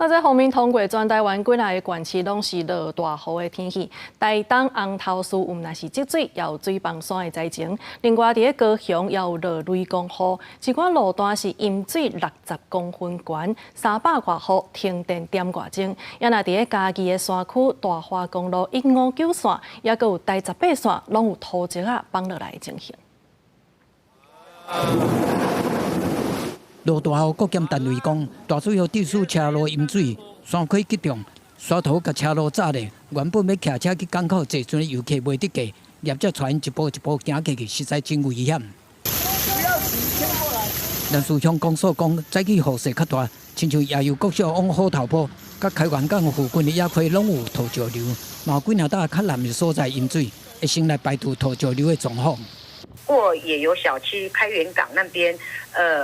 那這鋒面通過全台灣幾若个縣市攏是落大雨的天氣。台東紅頭嶼毋但是積水，也有水崩山的災情。另外，佇咧高雄也有落雷公雨，一寡路段是淹水60公分懸，300外戶停電點外鐘。也若佇咧嘉義的山區大華公路159線，也閣有台18線，攏有土石仔崩落來的情形。落大雨，國檢單位講，大水雨致使車路淹水，山溪激漲，沙土共車路炸咧。原本欲騎車去港口坐船的遊客袂得過，業者帶𪜶一步一步行過去，實在真危險。南勢鄉公所講，早起雨勢較大，親像野游國小往虎頭埔，佮開元港附近的野溪攏有土石流，嘛有幾若搭較南的所在淹水，會先來排除土石流的狀況。過野游小區開元港那邊，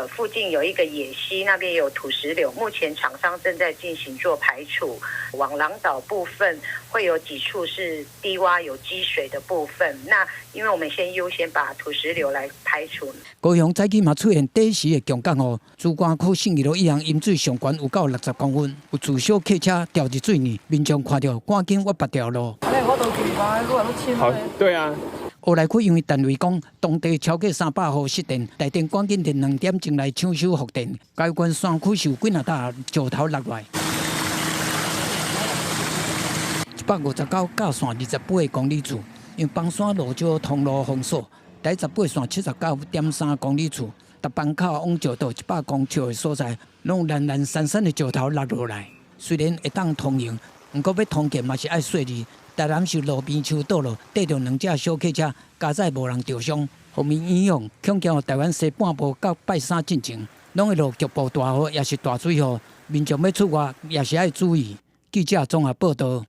附近有一個野溪，那邊有土石流，目前廠商正在進行做排除。往朗島部分會有幾處是低窪有積水的部分，那因為我們先優先把土石流來排除。高雄早起嘛出現短時的強降雨，梓官區信義路一巷淹水上懸有到60公分，有自小客車掉入水裡，民眾看著趕緊挖別條路。好，對啊。烏來區因為單位講，當地超過300戶失電，台電趕緊佇2點鐘來搶修復電。該縣山區是有幾若搭石頭落來，159甲線28公里處，因崩山落石通路封鎖，台18線79.3公里處，達班口往石島100公尺的所在，攏有零零散散的石頭落落來。雖然會當通行，毋過欲通過嘛是愛細膩。台南市路邊樹倒落，綴著兩隻小客車，佳哉無人著傷。鋒面影響，恐驚台灣西半部到拜三進前，攏會落局部大雨，抑是大水雨，民眾欲出外也是愛注意。記者綜合報導。